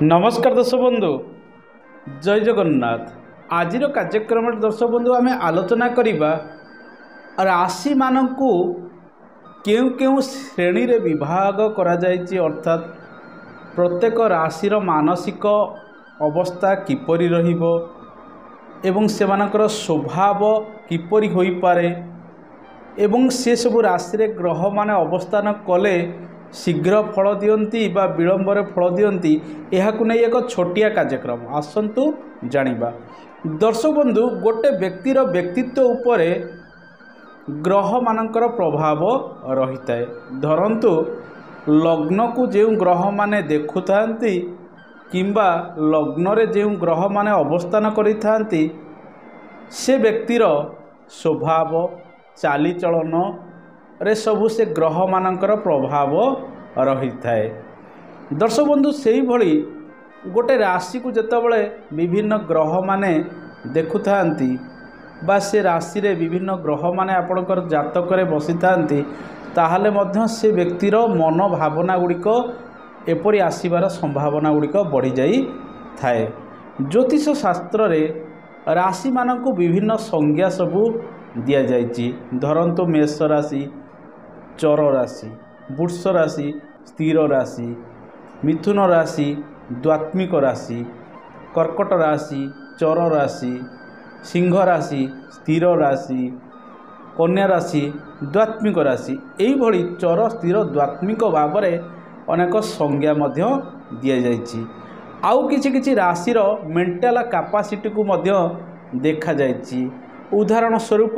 ନମସ୍କାର ଦର୍ଶକ ବନ୍ଧୁ, ଜୟ ଜଗନ୍ନାଥ। ଆଜିର କାର୍ଯ୍ୟକ୍ରମରେ ଦର୍ଶକ ବନ୍ଧୁ ଆମେ ଆଲୋଚନା କରିବା ରାଶିମାନଙ୍କୁ କେଉଁ କେଉଁ ଶ୍ରେଣୀରେ ବିଭାଗ କରାଯାଇଛି, ଅର୍ଥାତ୍ ପ୍ରତ୍ୟେକ ରାଶିର ମାନସିକ ଅବସ୍ଥା କିପରି ରହିବ ଏବଂ ସେମାନଙ୍କର ସ୍ୱଭାବ କିପରି ହୋଇପାରେ ଏବଂ ସେସବୁ ରାଶିରେ ଗ୍ରହମାନେ ଅବସ୍ଥାନ କଲେ ଶୀଘ୍ର ଫଳ ଦିଅନ୍ତି ବା ବିଳମ୍ବରେ ଫଳ ଦିଅନ୍ତି, ଏହାକୁ ନେଇ ଏକ ଛୋଟିଆ କାର୍ଯ୍ୟକ୍ରମ। ଆସନ୍ତୁ ଜାଣିବା। ଦର୍ଶକ ବନ୍ଧୁ, ଗୋଟେ ବ୍ୟକ୍ତିର ବ୍ୟକ୍ତିତ୍ୱ ଉପରେ ଗ୍ରହମାନଙ୍କର ପ୍ରଭାବ ରହିଥାଏ। ଧରନ୍ତୁ ଲଗ୍ନକୁ ଯେଉଁ ଗ୍ରହମାନେ ଦେଖୁଥାନ୍ତି କିମ୍ବା ଲଗ୍ନରେ ଯେଉଁ ଗ୍ରହମାନେ ଅବସ୍ଥାନ କରିଥାନ୍ତି, ସେ ବ୍ୟକ୍ତିର ସ୍ୱଭାବ ଚାଲିଚଳନରେ ସବୁ ସେ ଗ୍ରହମାନଙ୍କର ପ୍ରଭାବ ରହିଥାଏ। ଦର୍ଶକ ବନ୍ଧୁ, ସେଇଭଳି ଗୋଟେ ରାଶିକୁ ଯେତେବେଳେ ବିଭିନ୍ନ ଗ୍ରହମାନେ ଦେଖୁଥାନ୍ତି ବା ସେ ରାଶିରେ ବିଭିନ୍ନ ଗ୍ରହମାନେ ଆପଣଙ୍କର ଜାତକରେ ବସିଥାନ୍ତି, ତାହେଲେ ମଧ୍ୟ ସେ ବ୍ୟକ୍ତିର ମନ ଭାବନା ଗୁଡ଼ିକ ଏପରି ଆସିବାର ସମ୍ଭାବନା ଗୁଡ଼ିକ ବଢ଼ିଯାଇଥାଏ। ଜ୍ୟୋତିଷ ଶାସ୍ତ୍ରରେ ରାଶିମାନଙ୍କୁ ବିଭିନ୍ନ ସଂଜ୍ଞା ସବୁ ଦିଆଯାଇଛି। ଧରନ୍ତୁ ମେଷ ରାଶି ଚର ରାଶି, ବୃଷ ରାଶି ସ୍ଥିର ରାଶି, ମିଥୁନ ରାଶି ଦ୍ୱାତ୍ମିକ ରାଶି, କର୍କଟ ରାଶି ଚର ରାଶି, ସିଂହ ରାଶି ସ୍ଥିର ରାଶି, କନ୍ୟା ରାଶି ଦ୍ୱାତ୍ମିକ ରାଶି। ଏଇଭଳି ଚର ସ୍ଥିର ଦ୍ୱାତ୍ମିକ ଭାବରେ ଅନେକ ସଂଜ୍ଞା ମଧ୍ୟ ଦିଆଯାଇଛି। ଆଉ କିଛି କିଛି ରାଶିର ମେଣ୍ଟାଲ କାପାସିଟିକୁ ମଧ୍ୟ ଦେଖାଯାଇଛି। ଉଦାହରଣ ସ୍ୱରୂପ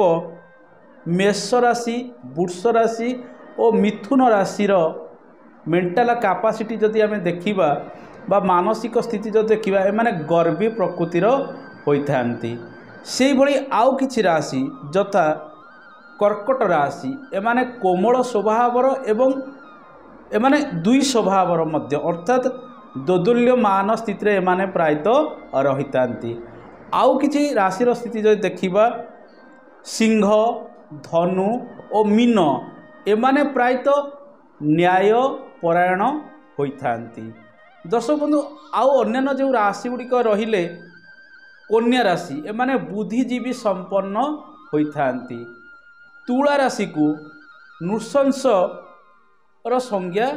ମେଷ ରାଶି, ବୃଷ ରାଶି ଓ ମିଥୁନ ରାଶିର ମେଣ୍ଟାଲ କାପାସିଟି ଯଦି ଆମେ ଦେଖିବା ବା ମାନସିକ ସ୍ଥିତି ଯଦି ଦେଖିବା, ଏମାନେ ଗର୍ବୀ ପ୍ରକୃତିର ହୋଇଥାନ୍ତି। ସେଇଭଳି ଆଉ କିଛି ରାଶି ଯଥା କର୍କଟ ରାଶି, ଏମାନେ କୋମଳ ସ୍ୱଭାବର ଏବଂ ଏମାନେ ଦୁଇ ସ୍ୱଭାବର ମଧ୍ୟ, ଅର୍ଥାତ୍ ଦୋଦୁଲ୍ୟମାନ ସ୍ଥିତିରେ ଏମାନେ ପ୍ରାୟତଃ ରହିଥାନ୍ତି। ଆଉ କିଛି ରାଶିର ସ୍ଥିତି ଯଦି ଦେଖିବା, ସିଂହ, ଧନୁ ଓ ମୀନ, ଏମାନେ ପ୍ରାୟତଃ ନ୍ୟାୟ ପରାୟଣ ହୋଇଥାନ୍ତି। ଦର୍ଶକ ବନ୍ଧୁ, ଆଉ ଅନ୍ୟାନ୍ୟ ଯେଉଁ ରାଶି ଗୁଡ଼ିକ ରହିଲେ, କନ୍ୟା ରାଶି, ଏମାନେ ବୁଦ୍ଧିଜୀବୀ ସମ୍ପନ୍ନ ହୋଇଥାନ୍ତି। ତୁଳା ରାଶିକୁ ନୃଶଂସର ସଂଜ୍ଞା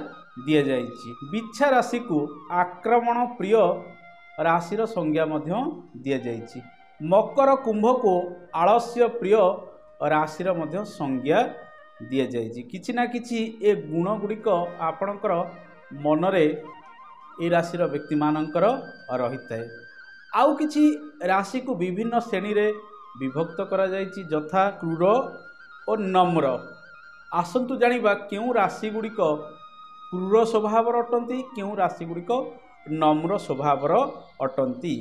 ଦିଆଯାଇଛି। ବିଛା ରାଶିକୁ ଆକ୍ରମଣ ପ୍ରିୟ ରାଶିର ସଂଜ୍ଞା ମଧ୍ୟ ଦିଆଯାଇଛି। ମକର କୁମ୍ଭକୁ ଆଳସ୍ୟ ପ୍ରିୟ ରାଶିର ମଧ୍ୟ ସଂଜ୍ଞା ଦିଆଯାଇଛି। କିଛି ନା କିଛି ଏ ଗୁଣ ଗୁଡ଼ିକ ଆପଣଙ୍କର ମନରେ ଏ ରାଶିର ବ୍ୟକ୍ତିମାନଙ୍କର ରହିଥାଏ। ଆଉ କିଛି ରାଶିକୁ ବିଭିନ୍ନ ଶ୍ରେଣୀରେ ବିଭକ୍ତ କରାଯାଇଛି, ଯଥା କ୍ରୂର ଓ ନମ୍ର। ଆସନ୍ତୁ ଜାଣିବା କେଉଁ ରାଶି ଗୁଡ଼ିକ କ୍ରୂର ସ୍ୱଭାବର ଅଟନ୍ତି, କେଉଁ ରାଶି ଗୁଡ଼ିକ ନମ୍ର ସ୍ୱଭାବର ଅଟନ୍ତି।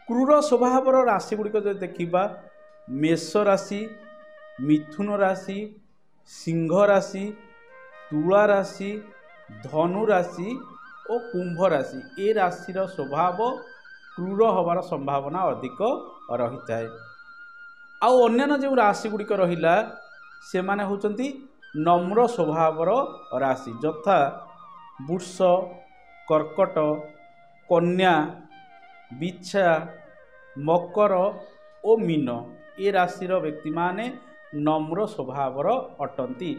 କ୍ରୂର ସ୍ୱଭାବର ରାଶି ଗୁଡ଼ିକ ଯଦି ଦେଖିବା, ମେଷ ରାଶି, ମିଥୁନ ରାଶି, ସିଂହ ରାଶି, ତୁଳା ରାଶି, ଧନୁ ରାଶି ଓ କୁମ୍ଭ ରାଶି। ଏ ରାଶିର ସ୍ୱଭାବ କ୍ରୂର ହେବାର ସମ୍ଭାବନା ଅଧିକ ରହିଥାଏ। ଆଉ ଅନ୍ୟାନ୍ୟ ଯେଉଁ ରାଶି ଗୁଡ଼ିକ ରହିଲା, ସେମାନେ ହେଉଛନ୍ତି ନମ୍ର ସ୍ୱଭାବର ରାଶି, ଯଥା ବୃଷ, କର୍କଟ, କନ୍ୟା, ବିଛା, ମକର ଓ ମୀନ। ଏ ରାଶିର ବ୍ୟକ୍ତିମାନେ ନମ୍ର ସ୍ୱଭାବର ଅଟନ୍ତି।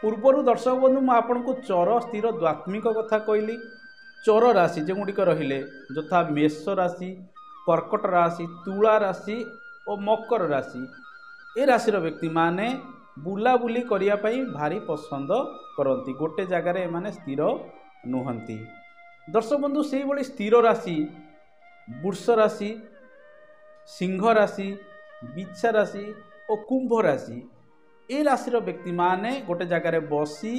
ପୂର୍ବରୁ ଦର୍ଶକ ବନ୍ଧୁ ମୁଁ ଆପଣଙ୍କୁ ଚର ସ୍ଥିର ଦ୍ୱାତ୍ମିକ କଥା କହିଲି। ଚର ରାଶି ଯେଉଁଗୁଡ଼ିକ ରହିଲେ, ଯଥା ମେଷ ରାଶି, କର୍କଟ ରାଶି, ତୁଳା ରାଶି ଓ ମକର ରାଶି, ଏ ରାଶିର ବ୍ୟକ୍ତିମାନେ ବୁଲାବୁଲି କରିବା ପାଇଁ ଭାରି ପସନ୍ଦ କରନ୍ତି। ଗୋଟେ ଜାଗାରେ ଏମାନେ ସ୍ଥିର ନୁହନ୍ତି। ଦର୍ଶକ ବନ୍ଧୁ, ସେଇଭଳି ସ୍ଥିର ରାଶି ବୃଷ ରାଶି, ସିଂହ ରାଶି, ବିଛା ରାଶି ଓ କୁମ୍ଭ ରାଶି, ଏ ରାଶିର ବ୍ୟକ୍ତିମାନେ ଗୋଟେ ଜାଗାରେ ବସି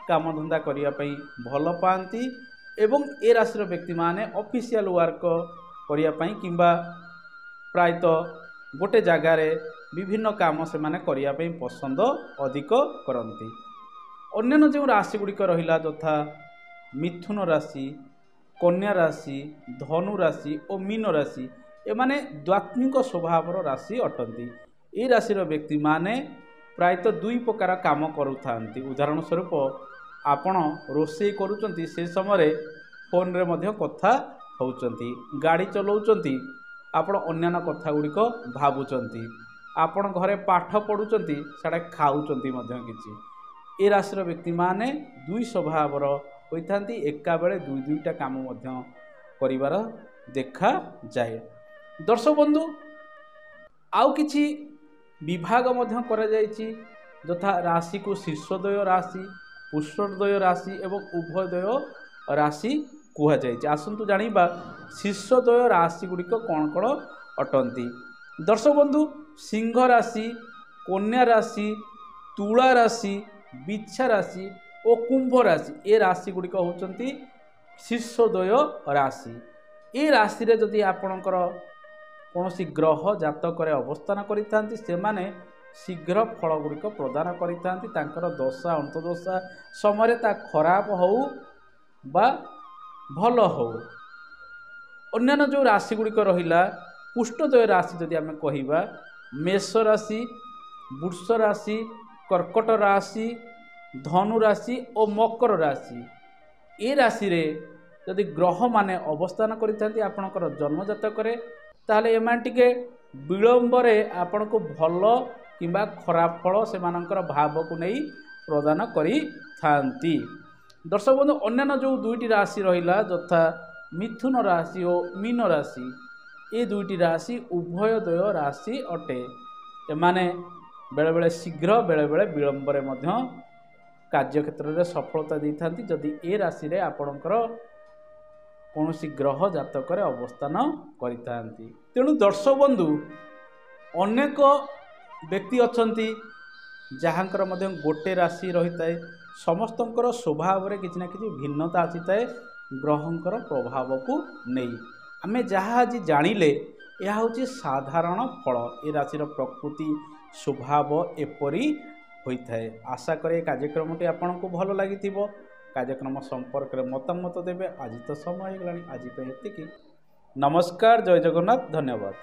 କାମଧନ୍ଦା କରିବା ପାଇଁ ଭଲ ପାଆନ୍ତି ଏବଂ ଏ ରାଶିର ବ୍ୟକ୍ତିମାନେ ଅଫିସିଆଲ ୱାର୍କ କରିବା ପାଇଁ କିମ୍ବା ପ୍ରାୟତଃ ଗୋଟେ ଜାଗାରେ ବିଭିନ୍ନ କାମ ସେମାନେ କରିବା ପାଇଁ ପସନ୍ଦ ଅଧିକ କରନ୍ତି। ଅନ୍ୟାନ୍ୟ ଯେଉଁ ରାଶି ଗୁଡ଼ିକ ରହିଲା, ଯଥା ମିଥୁନ ରାଶି, କନ୍ୟା ରାଶି, ଧନୁ ରାଶି ଓ ମୀନ ରାଶି, ଏମାନେ ଦ୍ୱାତ୍ମିକ ସ୍ୱଭାବର ରାଶି ଅଟନ୍ତି। ଏହି ରାଶିର ବ୍ୟକ୍ତିମାନେ ପ୍ରାୟତଃ ଦୁଇ ପ୍ରକାର କାମ କରୁଥାନ୍ତି। ଉଦାହରଣ ସ୍ୱରୂପ ଆପଣ ରୋଷେଇ କରୁଛନ୍ତି, ସେ ସମୟରେ ଫୋନ୍ରେ ମଧ୍ୟ କଥା ହେଉଛନ୍ତି, ଗାଡ଼ି ଚଲାଉଛନ୍ତି, ଆପଣ ଅନ୍ୟାନ୍ୟ କଥା ଗୁଡ଼ିକ ଭାବୁଛନ୍ତି, ଆପଣ ଘରେ ପାଠ ପଢ଼ୁଛନ୍ତି, ସିଆଡ଼େ ଖାଉଛନ୍ତି ମଧ୍ୟ କିଛି। ଏ ରାଶିର ବ୍ୟକ୍ତିମାନେ ଦୁଇ ସ୍ୱଭାବର ହୋଇଥାନ୍ତି, ଏକାବେଳେ ଦୁଇ ଦୁଇଟା କାମ ମଧ୍ୟ କରିବାର ଦେଖାଯାଏ। ଦର୍ଶକ ବନ୍ଧୁ, ଆଉ କିଛି ବିଭାଗ ମଧ୍ୟ କରାଯାଇଛି, ଯଥା ରାଶିକୁ ଶୀର୍ଷୋଦୟ ରାଶି, ପୁଷ୍ପୋଦୟ ରାଶି ଏବଂ ଉଭୟୋଦୟ ରାଶି କୁହାଯାଇଛି। ଆସନ୍ତୁ ଜାଣିବା ଶୀର୍ଷୋଦୟ ରାଶି ଗୁଡ଼ିକ କ'ଣ କ'ଣ ଅଟନ୍ତି। ଦର୍ଶକ ବନ୍ଧୁ, ସିଂହ ରାଶି, କନ୍ୟା ରାଶି, ତୁଳା ରାଶି, ବିଛା ରାଶି ଓ କୁମ୍ଭ ରାଶି, ଏ ରାଶି ଗୁଡ଼ିକ ହେଉଛନ୍ତି ଶୀର୍ଷୋଦୟ ରାଶି। ଏ ରାଶିରେ ଯଦି ଆପଣଙ୍କର କୌଣସି ଗ୍ରହ ଜାତକରେ ଅବସ୍ଥାନ କରିଥାନ୍ତି, ସେମାନେ ଶୀଘ୍ର ଫଳ ଗୁଡ଼ିକ ପ୍ରଦାନ କରିଥାନ୍ତି। ତାଙ୍କର ଦଶା ଅନ୍ତର୍ଦଶା ସମୟରେ ତା ଖରାପ ହେଉ ବା ଭଲ ହେଉ। ଅନ୍ୟାନ୍ୟ ଯେଉଁ ରାଶି ଗୁଡ଼ିକ ରହିଲା, ପୁଷ୍ଟୋଦୟ ରାଶି ଯଦି ଆମେ କହିବା, ମେଷ ରାଶି, ବୃଷ ରାଶି, କର୍କଟ ରାଶି, ଧନୁ ରାଶି ଓ ମକର ରାଶି, ଏ ରାଶିରେ ଯଦି ଗ୍ରହମାନେ ଅବସ୍ଥାନ କରିଥାନ୍ତି ଆପଣଙ୍କର ଜନ୍ମଜାତକରେ, ତାହେଲେ ଏମାନେ ଟିକେ ବିଳମ୍ବରେ ଆପଣଙ୍କୁ ଭଲ କିମ୍ବା ଖରାପ ଫଳ ସେମାନଙ୍କର ଭାବକୁ ନେଇ ପ୍ରଦାନ କରିଥାନ୍ତି। ଦର୍ଶକ ବନ୍ଧୁ, ଅନ୍ୟାନ୍ୟ ଯେଉଁ ଦୁଇଟି ରାଶି ରହିଲା, ଯଥା ମିଥୁନ ରାଶି ଓ ମୀନ ରାଶି, ଏ ଦୁଇଟି ରାଶି ଉଭୟୋଦୟ ରାଶି ଅଟେ। ଏମାନେ ବେଳେବେଳେ ଶୀଘ୍ର, ବେଳେବେଳେ ବିଳମ୍ବରେ ମଧ୍ୟ କାର୍ଯ୍ୟକ୍ଷେତ୍ରରେ ସଫଳତା ଦେଇଥାନ୍ତି, ଯଦି ଏ ରାଶିରେ ଆପଣଙ୍କର କୌଣସି ଗ୍ରହ ଜାତକରେ ଅବସ୍ଥାନ କରିଥାନ୍ତି। ତେଣୁ ଦର୍ଶକ ବନ୍ଧୁ, ଅନେକ ବ୍ୟକ୍ତି ଅଛନ୍ତି ଯାହାଙ୍କର ମଧ୍ୟ ଗୋଟେ ରାଶି ରହିଥାଏ। ସମସ୍ତଙ୍କର ସ୍ୱଭାବରେ କିଛି ନା କିଛି ଭିନ୍ନତା ଆସିଥାଏ ଗ୍ରହଙ୍କର ପ୍ରଭାବକୁ ନେଇ। ଆମେ ଯାହା ଆଜି ଜାଣିଲେ, ଏହା ହେଉଛି ସାଧାରଣ ଫଳ। ଏ ରାଶିର ପ୍ରକୃତି ସ୍ୱଭାବ ଏପରି ହୋଇଥାଏ। ଆଶା କରେ ଏ କାର୍ଯ୍ୟକ୍ରମଟି ଆପଣଙ୍କୁ ଭଲ ଲାଗିଥିବ। କାର୍ଯ୍ୟକ୍ରମ ସମ୍ପର୍କରେ ମତାମତ ଦେବେ। ଆଜି ତ ସମୟ ହେଇଗଲାଣି, ଆଜି ପାଇଁ ଏତିକି। ନମସ୍କାର, ଜୟ ଜଗନ୍ନାଥ, ଧନ୍ୟବାଦ।